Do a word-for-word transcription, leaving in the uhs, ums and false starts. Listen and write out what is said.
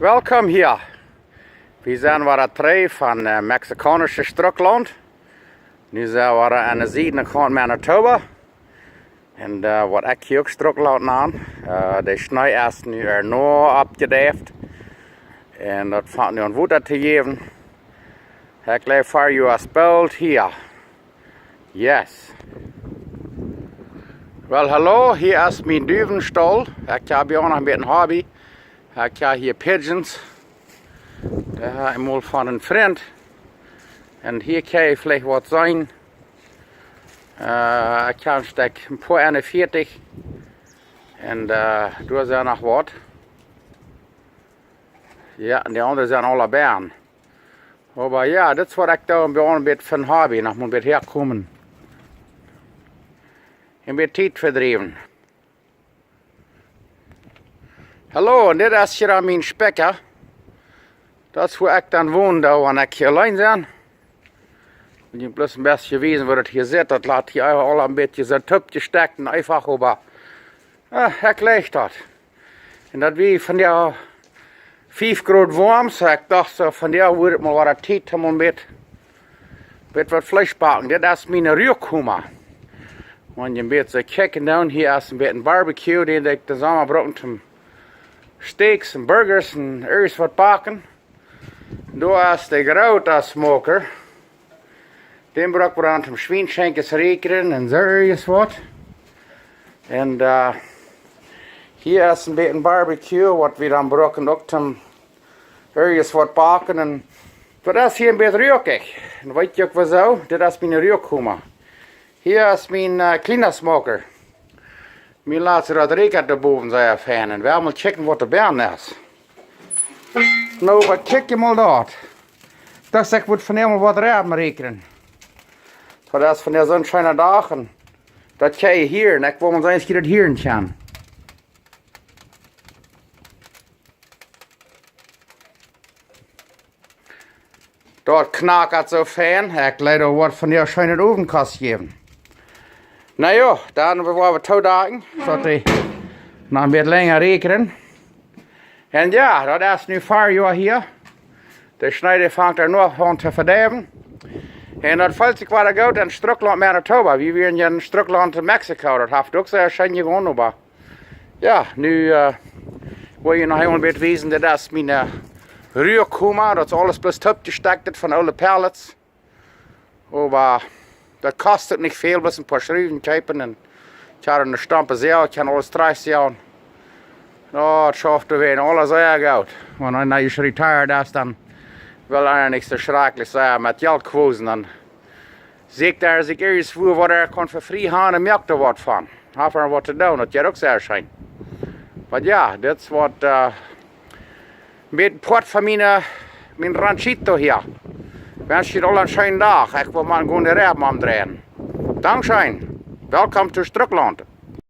Welkom hia. Wie sent wada trigj von, äh, mexikaunische Strucklaunt. Nu sent wie wada aun de Sied von Manitoba. Un, äh, waut ekj hia uk Strucklaunt nan. Äh, de Schnee es nu ea noch oppjedäft. Un daut fangt nu aun Wota to jäwen. Ekj jleew, foa Joa es boolt hia. Yes. Well, hallo, hia es mien Duwenstaul. Ekj hab hia uk noch een bät Hobby. Ekj hab hia Pigeons. Dee hab ekj mol von een Frint. Un hia kaun jie veleicht waut seenen. Äh, ekj hab een Stekj, een poa eenunvieetich. Un, äh, doa sent noch waut. Jo, un de aundre sent aula benen. Oba jo, dit es waut ekj doo, een bät von Hobby, noch mol een bät häakomen. Een bät Tiet vedriewen. Hallo, un dit es hia dan mien Spikja. Daut es wua ekj dan wonen doo, wan ekj hia auleen sie. Well junt bloos een bät wiesen, woo daut hia sitt. Daut lat hia aula een bät soo toopjestakt un eenfach, oba, äh, ekj leew daut. Un daut wia vondoag fief Grod woam, soo ekj docht soo, vondoag woat et mol wada Tiet om een bät, bät waut Fleesch backen. Dit es miene Ruakoma. Wan jie een bät soo kjikjen doonen, hia es een bät Barbecue, dee ekj dän Somma bruck toom Steaks un Burgers un irjent waut backen. Doa es de groota Smoker. Dän bruck wie dan toom Schwienschenkjes räakjnen un soo irjent waut. Un, äh, hia es een bät Barbecue, waut wie dan brucken uk toom irjent waut backen. Un daut es hia een bät ruakich. Un weet jie uk wuarom? Dit es miene Ruakoma. Hia es mien, äh, kjliena Smoker. Mie lat sikj daut Räakjen doa bowen sea fein. Un wie woaren mol kjikjen, waut doa benen es. Nu, oba kjikj mol daut. Daut es, ekj mott vondoag mol waut Räakjen räakjnen. Daut es vondoag soon scheena Dach un daut kjenn jie hieren. Ekj well mol seenen, aus jie daut hieren kjennen. Daut knakjt soo fein. Ekj jleew, daut woat vondoag scheenet Owentkost jäwen. Na jo, dan woa wie toodakjen, soo daut dee noch een bät lenja räakjnen. Un jo, daut es nu foa Joa hia. De Schnee, dee fangt ea nu aun to vedeiwen. Un daut feelt sikj wada goot en Strucklaunt, Manitoba. Wie wieren hia en Strucklaunt en Mexiko. Daut haft uk sea scheen jegonen, oba jo, nu, äh, well ekj junt noch eemol een bät wiesen, dit es miene, äh, Ruakoma. Daut es aules bloos toopjestakt von oole Pallets. Oba daut kost uk nich väl, bloos een poa Schruwen kjeepen un ekj hab eene stompe Säw, ekj kaun aules trigjsäwen. Jo, daut schauft doa wada aules sea goot. Wan eena nu retired es, dan well eena nich soo schrakjlich sennen met Jelt kwosen. Dan sieekjt eena sikj irjentwua, waut eena kaun fa frie haben un moakt doa waut von. Haft eena waut to doonen, daut jeit uk sea scheen. Oba jo, dit es waut, äh, een bät Poat von miene, äh, mien Ranchito hia. Wensch junt aula een scheenen Dach. Ekj well mau gonen de Räb omdreien. Dankscheen. Welkom to Strucklaunt.